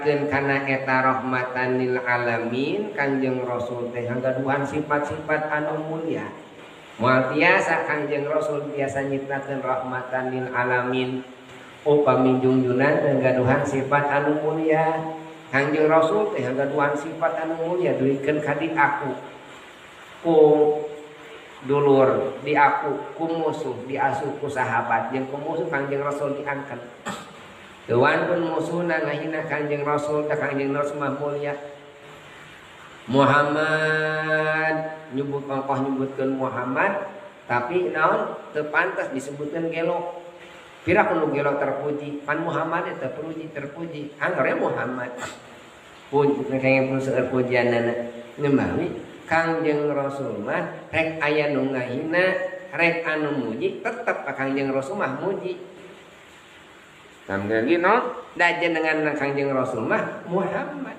Kana eta rahmatan lil alamin, Kangjeng Rasul teh ngagaduhan sifat-sifat anu mulia. Moal tiasa Kangjeng Rasul tiasa nyiptakeun rahmatan lil alamin upami jungjunan teu gaduhan sifat anu mulia. Kangjeng Rasul teh ngagaduhan sifat anu mulia duikeun ka diaku ku dulur, diaku ku musuh, diasu ku sahabat, jeung ku musuh Kangjeng Rasul diangkat. Tuan pun musuhna ngahina Kangjeng Rasul, da Kangjeng Rasul mah mulia. Muhammad nyebut ongkoh nyebutkeun Muhammad, tapi naon teu pantas disebutkeun gelo. Pira kudu gelo terpuji, pan Muhammad teh terpuji, terpuji. Angger Muhammad. Puji kenging pun seueur pujianana. Nyembawi Kangjeng Rasul mah rek aya nu ngahina, rek anu muji, tetep Kangjeng Rasul mah muji. Sambil no, da jenengan Kangjeng Rasul mah Muhammad.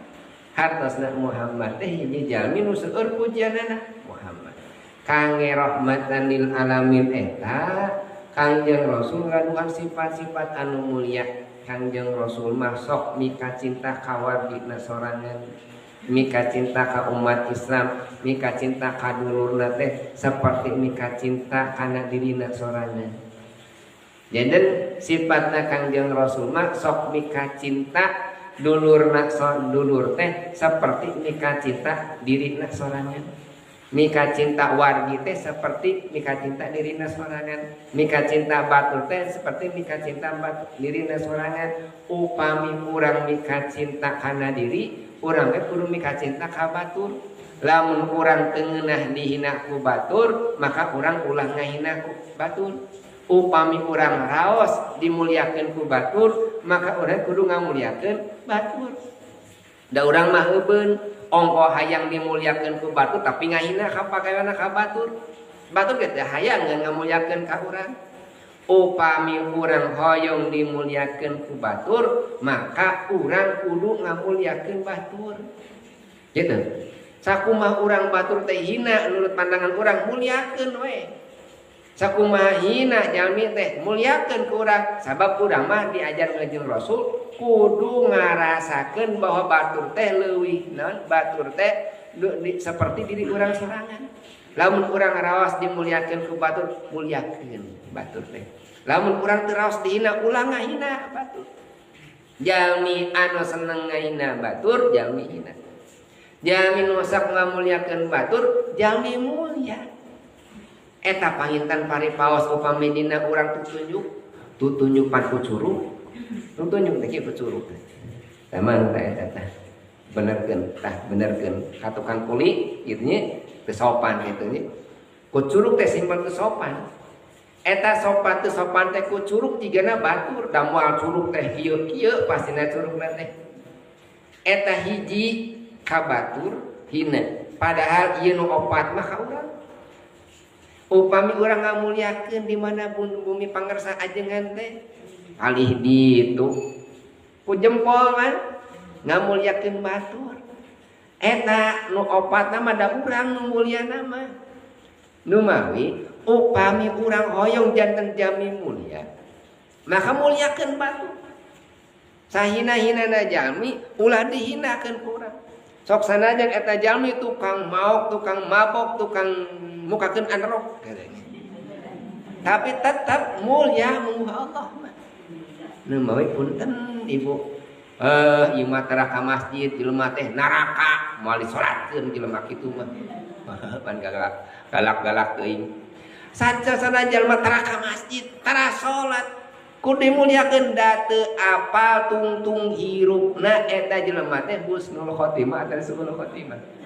Hartosna Muhammad teh hiji jalmi nu seueur pujianana Muhammad. Kangge rahmatan lil alamin eta Kangjeng Rasul ngaduhan sifat-sifat anu mulia. Kangjeng Rasul mah sok mika cinta ka wargina sorangan, mika cinta ka umat Islam, mika cinta ka dulurna teh seperti mika cinta kana dirina sorangan. Jadi sifatna Kangjeng Rasul mah sok mika cinta dulurna dulur teh seperti mika cinta dirina sorangan. Mika cinta wargi teh seperti mika cinta dirina sorangan. Mika cinta batur teh seperti mika cinta dirina sorangan. Upami urang mika cinta kana diri, urang teh kudu mika cinta ka batur. Lamun urang teu ngeunah dihina ku batur, maka urang ulah ngahina ku batur. Upami urang raos dimuliakeun ku batur, maka urang kudu ngamuliakeun batur. Da urang mah heubeun ongkoh hayang dimuliakeun ku batur tapi ngahina ka pagaweana ka batur. Batur ge teh hayang ngamuliakeun ka urang. Upami urang hoyong dimuliakeun ku batur, maka urang kudu ngamuliakeun batur. Gitu. Sakumaha urang batur teh hina menurut pandangan urang, muliakeun we. Sakumaha hina jalmi teh muliakeun ku urang, sabab urang mah diajar jeung Rasul kudu ngarasakeun bahwa batur teh leuwih naon, batur teh seperti diri urang sorangan. Lamun urang raos dimuliakeun ku batur, muliakeun batur teh. Lamun urang teu raos dihina, ulah ngahina batur. Jalmi anu seneng ngahina batur, jalmi hina. Jalmi nu sok ngamuliakeun batur, jalmi mulia. Eta panginten paripaos upami dina urang tutunjuk, tutunjuk pan ku curug, tutunjuk teh kieu ku curug. Tamang teh eta tah. Benerkeun, tah benerkeun ka tukang kuli kitu nya, teu sopan kitu nya. Ku curug teh simpel teu sopan. Eta sopan teu sopan teh ku curug jigana batur, da moal curug teh kieu-kieu pastina curugna teh. Eta hiji ka batur hina, padahal ieu nu opat mah ka urang. Upami urang ngamuliakeun di mana bumi pangersa ajengan teh alih ditu ku jempol kan ngamuliakeun batur. Eta nu opatna mah da urang nu mulyana mah. Numawi upami urang hoyong janten jami mulia, maka muliakeun batur. Sahina-hinana jalmi ulah dihinakeun ku urang. Sok sanajan eta jalmi tukang maok, tukang mabok, tukang mukakeun anrok katanya. Tapi tetap mulia munguh Allah mah. Nu mawi punten ibu. Ieu mah tara ka masjid, jelema teh neraka, moal disolatkeun jelema kitu mah. Pan galak-galak teuing. Saca sanajan jelema tara ka masjid, tara salat, kudu dimuliakeun da teu apal tungtung hirupna eta jelema teh husnul khotimah atawa suul khotimah.